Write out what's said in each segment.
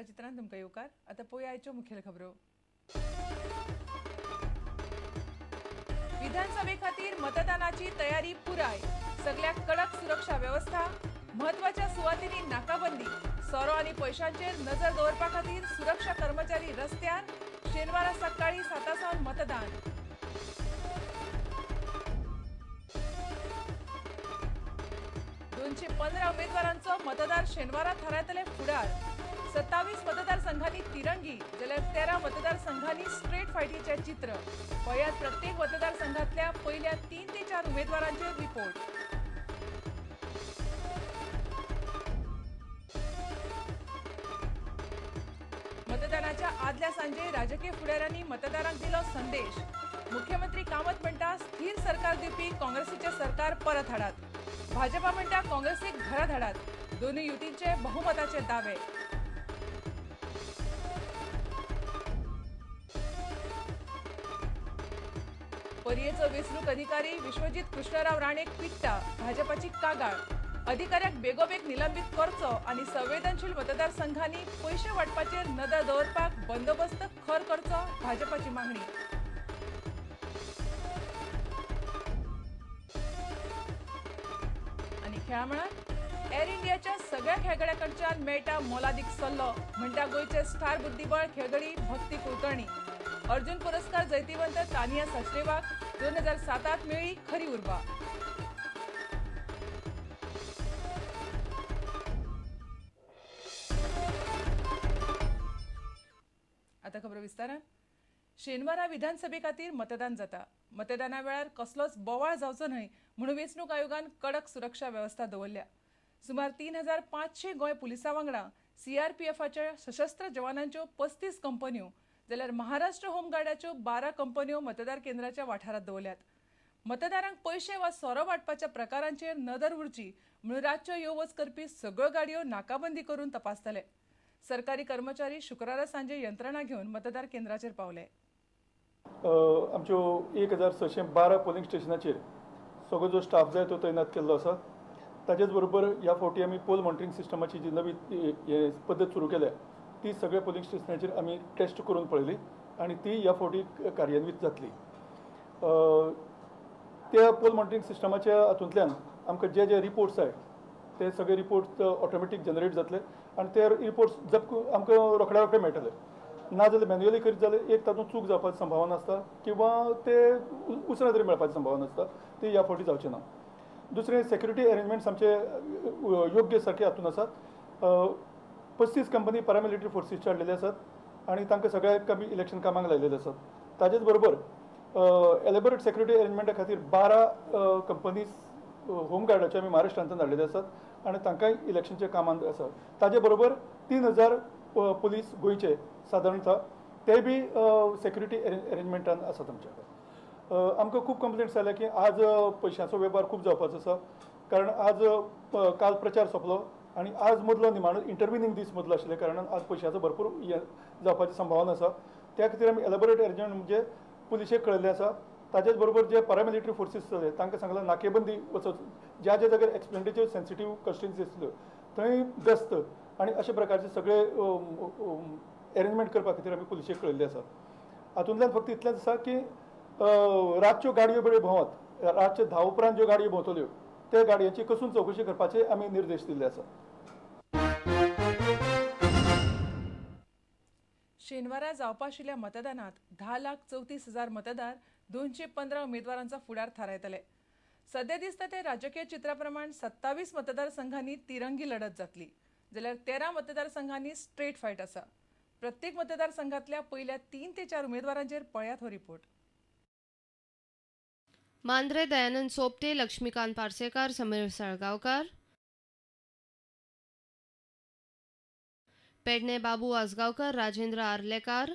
खबराचित्रांत तुमकां येवकार. आतां पळोवया आयच्यो मुखेल खबरो. विधानसभे खातीर मतदानाची तयारी पुराय. सगळ्याक कडक सुरक्षा वेवस्था. म्हत्वाच्या सुवातींनी नाकाबंदी. सोरो आनी पयशांचेर नजर दवरपा खातीर सुरक्षा कर्मचारी रस्त्यार. शेनवारा सकाळी 7 सावन मतदान. 215 उमेदवारांचो मतदार शेनवारा थारायतले फुडार. 27 मतदारसंघांनी तिरंगी जाल्यार 13 मतदारसंघांनी स्ट्रेट फायटीचे चित्र. पळयात प्रत्येक मतदारसंघातल्या पयल्या 3 ते 4 उमेदवारांचे रिपोर्ट. मतदानाच्या आदल्या सांजे राजकीय फुडाऱ्यांनी मतदारांक दिलो संदेश. मुख्यमंत्री कामत म्हणटा स्थिर सरकार दिवपी काँग्रेसीचे सरकार परत हाडात. भाजपा म्हणटा काँग्रेसीक घरा धाडात. दोनूय युतींचे बहुमताचे दावे. पर्येचो वेंचणूक अधिकारी विश्वजीत कृष्णराव राणेक पिट्टा. भाजपाची कागाळ. अधिकाऱ्याक बेगोबेग निलंबीत करचो आनी संवेदनशील मतदारसंघांनी पयशे वांटपाचेर नदर दवरपाक बंदोबस्त खर करचो भाजपाची मागणी. आनी खेळा म्हळ्यार एर इंडियाच्या सगळ्या खेळगड्यां कडच्यान मेळटा मोलादीक सल्लो म्हणटा गोंयचे स्टार बुद्धिबळ खेळगडी भक्ती कुलकर्णी. अर्जुन पुरस्कार जैतिवंत तानिया सचदेवाक 2007 मेळ्ळी खरी उर्बा. आता खबर विस्तारान. शेनवारा विधानसभे खातीर मतदान जाता. मतदाना वेळार कसलोच बोवाळ जावचो न्हय म्हणून वेंचणूक आयोगान कडक सुरक्षा वेवस्था दवरल्या. सुमार 3500 गोंय पुलिसां वांगडा सीआरपीएफाच्या सशस्त्र जवानांच्यो 35 कंपन्यो जाल्यार महाराष्ट्र होमगार्डाच्यो 12 कंपन्यो मतदार केंद्राच्या वाठारांत दवरल्यात. मतदारांक पयशे वा सोरो वांटपाच्या प्रकारांचेर नदर उरची म्हणून रातच्यो यो वच करपी सगळ्यो गाडयो नाकाबंदी करून तपासतले. सरकारी कर्मचारी शुक्रारा सांजे यंत्रणा घेवन मतदार केंद्राचेर पावले. आमच्यो 1612 पोलिंग स्टेशनाचेर सगळो जो स्टाफ जाय तो तैनात केल्लो आसा. ताचेच बरोबर ह्या फावटी आमी पोल मॉनिटरींग सिस्टमाची जी नवी पद्दत सुरू केल्या ती सगळ्या पोलिंग स्टेशनाचेर आमी टेस्ट करून पळयली आनी ती ह्या फावटी कार्यान्वीत जातली. त्या पोल मॉनिटरींग सिस्टमाच्या हातूंतल्यान आमकां जे जे रिपोर्ट्स जाय ते सगळे रिपोर्ट्स ऑटोमॅटीक जनरेट जातले आनी ते रिपोर्ट्स जप आमकां रोखड्या रोखडे मेळटले. ना जाल्यार मॅन्युअली करीत जाल्यार एक तातूंत चूक जावपाची संभावना आसता किंवा ते उसरां तरी मेळपाची संभावना आसता, ती ह्या फावटी जावचें ना. दुसरें, सेक्युरिटी अरेंजमेंट्स आमचे योग्य सारके हातूंत आसात. 35 कंपनी पॅरामिलिटरी फोर्सीसचे हाडलेले आसात आनी तांकां सगळ्याक आमी इलेक्शन कामाक लायलेले आसात. ताजेच बरोबर एलेबोरेट सेक्युरिटी अरेंजमेंटा खातीर 12 कंपनीज होमगार्डाचे आमी महाराष्ट्रांतल्यान हाडलेले आसात आनी तांकांय इलेक्शनच्या कामांत आसा. ताजे बरोबर 3000 पुलीस गोंयचे सादारणतः ते बी सेक्युरिटी अरेंजमेंटान आसात. आमच्या आमकां खूब कंप्लेंट्स आयल्या की आज पयशांचो वेव्हार खूब जावपाचो आसा, कारण आज काल प्रचार सोंपलो आनी आज मदलो निमाणो इंटरविनींग दीस मदलो आशिल्ल्या कारणान आज पयशाचो भरपूर जावपाची संभावना आसा. त्या खातीर आमी एलेबोरेट अरेंजमेंट म्हणजे पुलिशेक कळयल्लें आसा. ताचेच बरोबर जे पॅरामिलिटरी फोर्सीस आसले तांकां सांगलां नाकेबंदी वचत, ज्या ज्या जाग्यार एक्सपेंडिचर सेन्सिटीव कॉन्स्टिट्युएन्सी आसल्यो थंय गस्त आनी अशा प्रकारचे सगळे अरेंजमेंट करपा खातीर आमी पुलिशेक कळयल्लें आसा. हातूंतल्यान फक्त इतलेंच आसा की रातच्यो गाडयो बऱ्यो भोंवत, रातच्यो 10 उपरांत ज्यो गाडयो भोंवतल्यो त्या गाडयांची कसून चवकशी करपाचे आमी निर्देश दिल्ले आसात. शेनवारा जावपा आशिल्ल्या मतदानात 10,34,000 मतदार 215 उमेदवारांचा फुडार थारायतले. सध्या दिसता ते राजकीय चित्रा प्रमाण 27 मतदारसंघांनी तिरंगी लढत जातली जाल्यार 13 मतदारसंघांनी स्ट्रेट फायट आसा. प्रत्येक मतदारसंघातल्या पयल्या 3 ते 4 उमेदवारांचेर पळयात हो रिपोर्ट. मांद्रे दयानंद सोपटे, लक्ष्मीकांत पार्सेकर, समीर साळगांवकर, पेडणे बाबू आजगांवकर, राजेंद्र आर्लेकार,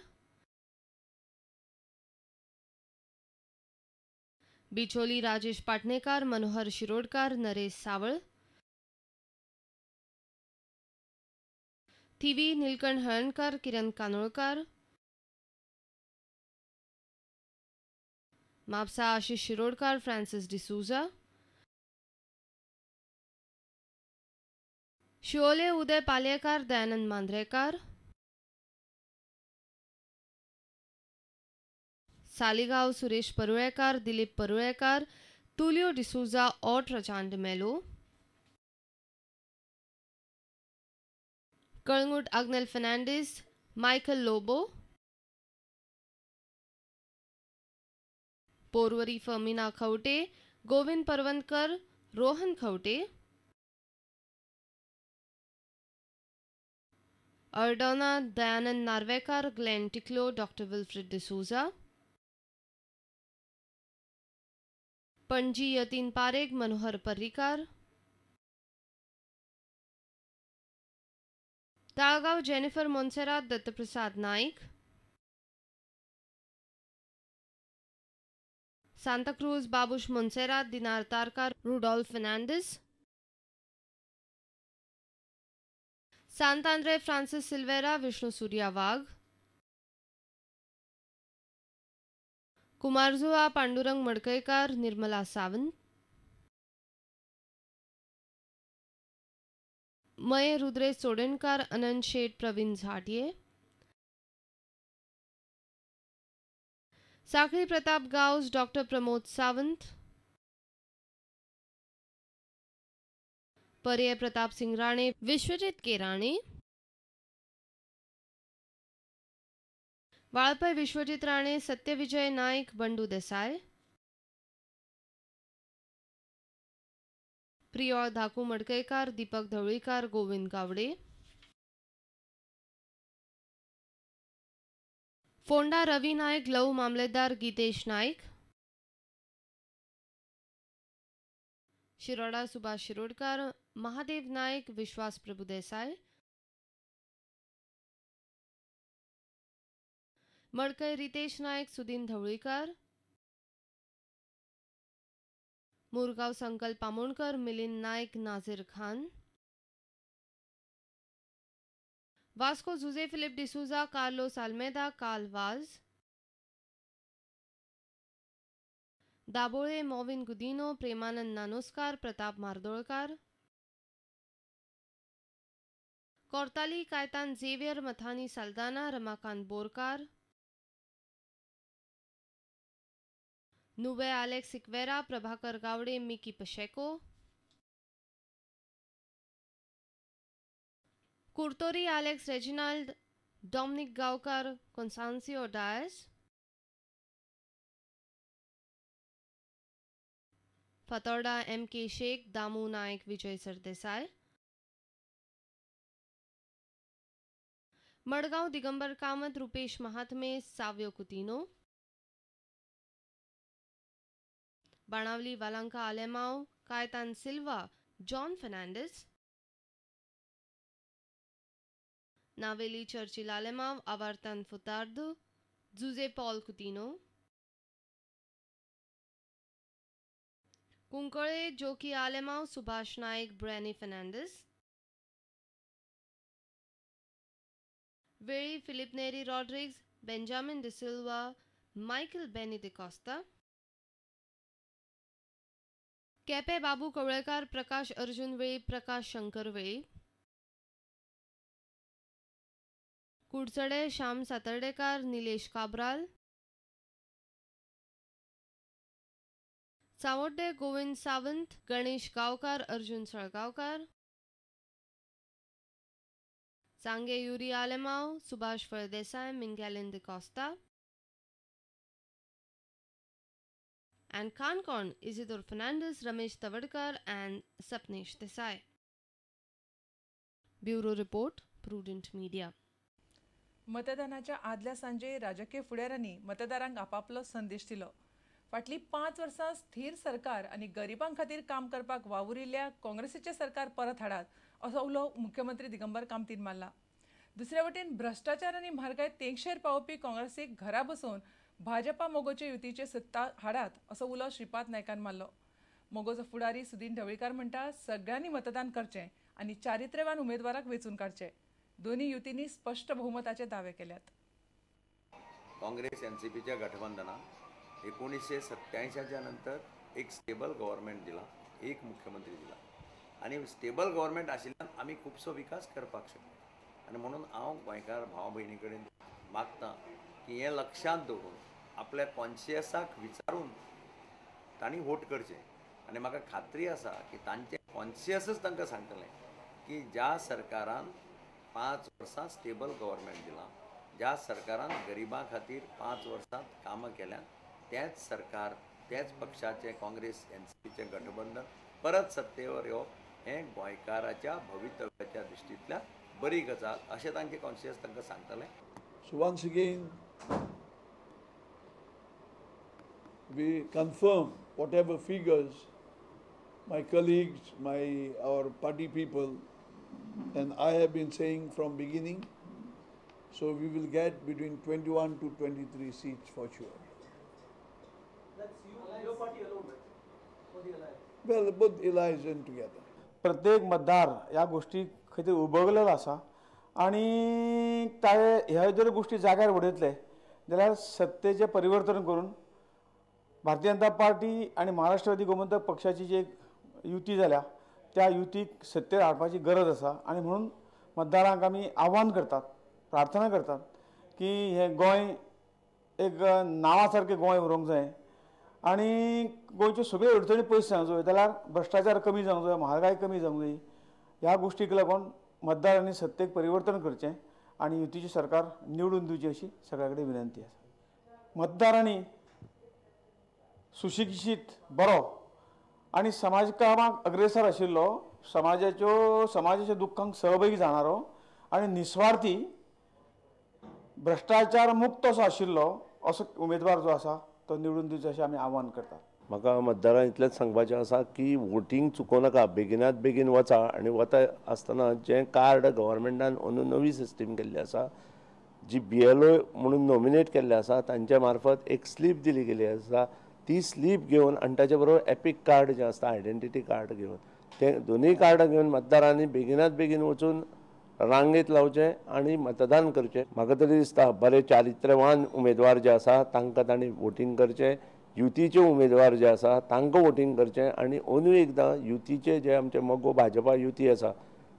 बिचोली राजेश पाटणेकर, मनोहर शिरोडकर, नरेश सावळ, थिवी नीलकंठ हळणकर, किरण कानोळकर, म्हापसा आशिष शिरोडकर, फ्रांसिस डिसूजा, शिओले उदय Palyekar, Dayanand Mandrekar, Saligao Suresh Parulekar, Dilip Parulekar, Tulio D'Souza, Odd Rajan D'Mello, Calangute Agnel Fernandes, Michael Lobo, Porvorim Fermina Khaunte, Govind Parvankar, Rohan Khaunte, Ardona Dayanand Narvekar, Glenn Ticlo, Doctor Wilfred D'Souza, Panaji Yatin Parekh, Manohar Parrikar, Taleigao Jennifer Monserrate, Dattaprasad Naik, Santacruz Babush Monserrate, Dinar Tarkar, Rudolph Fernandes, Santandre Francis Silveira, Vishnu Surya Wagh, Cumbarjua Pandurang Madkaikar, Nirmala Sawant, Mayem Rudresh Chodankar, Anant Shet, Pravin Zantye, Sanquelim Pratap Gawas, Doctor Pramod Sawant, Parye Pratap Singh Rane, Vishwajit K Rane, Valpoi Vishwajit Rane, Satyavijay Naik, Bandu Desai, Priol Dhaku Madkaikar, Deepak Dhavalikar, Govind Gawade, Ponda Ravi Naik, Lav Mamlatdar, Gitesh Naik, Shiroda Subhash Shirodkar, Mahadev Naik, Vishwas Prabhudesai, Madkai Ritesh Naik, Sudin Dhavalikar, Murgaon Sankalp Amonkar, Milind Naik, Nazir Khan, Vasco Jose Philip D'Souza, Carlos Almeida, Carl Vaz, Dabolim Mauvin Godinho, Premanand Nanoskar, Pratap Mardolkar, Cortalim Caitan Xavier, Mathani Saldanha, Ramakant Borkar, Nuvem Alex Sequeira, Prabhakar Gawade, Mickky Pacheco, Curtorim Alex Reginald, Dominic Gaonkar, Constancio Dias, Fatorda M K Shaikh, Damu Naik, Vijay Sardesai, Madgaon Digambar Kamat, Rupesh Mahatme, Savio Coutinho, Benaulim Valanka Alemao, Caitan Silva, John Fernandes, Navelim Churchill Alemao, Averton Furtado, Jose Paul Coutinho, Cuncolim Jockey Alemao, Subhash Naik, Breny Fernandes, Velim Philip Neri Rodrigues, Benjamin D'Silva, Michael Benny D'Costa, Quepem Babu Kavlekar, Prakash Arjun Velip, Prakash Shankar Velip, Kudchade Shyam Satardekar, Nilesh Cabral, Savorde Govind Sawant, Ganesh Gaonkar, Arjun Salgaonkar, Sanguem Yuri Alemao, Subhash Phaldesai, Mingelin D'Costa, and Canacona Isidore Fernandes, Ramesh Tawadkar and Sapnesh Desai. Bureau report, Prudent Media. मतदानाच्या आदल्या सांजे राजकीय फुडाऱ्यांनी मतदारांक आपापलो संदेश दिलो. फाटलीं 5 वर्सां स्थिर सरकार आनी गरिबां खातीर काम करपाक वावुरिल्ल्या काँग्रेसीचें सरकार परत हाडात असो उलो मुख्यमंत्री दिगंबर कामतीन मारला. दुसरे वटेन भ्रश्टाचार आनी म्हारगाय तेंगशेर पावोवपी काँग्रेसीक घरा बसोवन भाजपा मोगोचे युतीचे सत्ता हाडात असो उलो श्रीपाद नायकान मारलो. मोगोचो फुडारी सुदीन ढवळीकार म्हणटा सगळ्यांनी मतदान करचें आनी चारित्र्यवान उमेदवाराक वेंचून काडचें. दोन्ही युतींनी स्पष्ट बहुमताचे दावे केल्यात. काँग्रेस एनसीपीच्या गठबंधनान 1987च्या नंतर एक स्टेबल गव्हर्मेंट दिला, एक मुख्यमंत्री दिला आनी स्टेबल गव्हर्मेंट आशिल्ल्यान आमी खुबसो विकास करपाक शकले. आनी म्हणून हांव गोंयकार भाव भयणी कडेन मागता की हें लक्षांत दवरून आपल्या कॉन्शियसाक विचारून तांणी वोट करचें आनी म्हाका खात्री आसा की तांचें कॉन्शियसच तांकां सांगतलें की ज्या सरकारान 5 वर्सां स्टेबल गव्हर्मेंट दिलां, ज्या सरकारान गरिबां खातीर 5 वर्सां कामां केल्यात, तेंच सरकार, तेच पक्षाचें काँग्रेस एनसीपीचें गठबंधन परत सत्तेवर येवप हें गोंयकाराच्या भवितव्याच्या दृश्टींतल्यान बरी गजाल अशें तांचें कॉन्शियस तांकां सांगतलें. So once again, we confirm whatever figures my colleagues, our party people and I have been saying from beginning. So we will get between 21 to 23 seats for sure. That's you, your party alone, right? For the alliance? Well, both allies and together. प्रत्येक मतदार ह्या गोष्टी खंय तरी उबगलेलो आसा आनी ते ह्यो जर गोष्टी जाग्यार उडयतले जाल्यार सत्तेचें परिवर्तन करून भारतीय जनता पार्टी आनी महाराष्ट्रवादी गोमंतक पक्षाची जी एक युती जाल्या त्या युतीक सत्तेर हाडपाची गरज आसा आनी म्हणून मतदारांक आमी आव्हान करतात, प्रार्थना करतात की हें गोंय एक नांवा सारकें गोंय उरूंक जाय आनी गोंयच्यो सगळ्यो अडचणी पयस जावंक जाय, जाल्यार भ्रश्टाचार कमी जावंक जाय, म्हारगाय कमी जावंक जाय. ह्या गोश्टीक लागून मतदारांनी सत्तेक परिवर्तन करचें आनी युतीचें सरकार निवडून दिवचें अशी सगळ्या कडेन विनंती आसा. मतदारांनी सुशिक्षीत बरो आनी समाज कामाक अग्रेसर आशिल्लो, समाजाच्या दुख्खांक सहभागी जाणारो आनी निस्वार्थी भ्रश्टाचार मुक्त असो आशिल्लो असो उमेदवार जो आसा तो निवडून दिवचो अशें आमी आव्हान करतात. म्हाका मतदारांक इतलेंच सांगपाचें आसा की वोटींग चुकोवं नाका, बेगिनात बेगीन वचा आनी वता आसतना जें कार्ड गव्हर्मेंटान अंदू नवी सिस्टीम केल्ली आसा, जी BLO म्हणून नॉमिनेट केल्ले आसा तांच्या मार्फत एक स्लीप दिली गेली आसा, ती स्लीप घेवन आनी ताचे बरोबर एपीक कार्ड जें आसता, आयडेंटिटी कार्ड घेवन, तें दोनूय कार्डां घेवन मतदारांनी बेगिनात बेगीन वचून रांगेत लावचें आनी मतदान करचें. म्हाका तरी दिसता बरे चारित्र्यवान उमेदवार जे आसा तांकां तांणी वोटींग करचें, युतीचे उमेदवार जे आसा तांकां वोटींग करचें आनी अंदू एकदां युतीचे जे आमचे मगो भाजपा युती आसा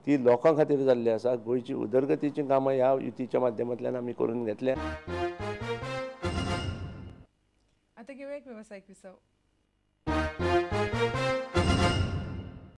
ती लोकां खातीर जाल्ली आसा, गोंयची उदरगतीचीं कामां ह्या युतीच्या माध्यमांतल्यान आमी करून घेतल्या. आतां घेवया एक वेवसायीक विसव.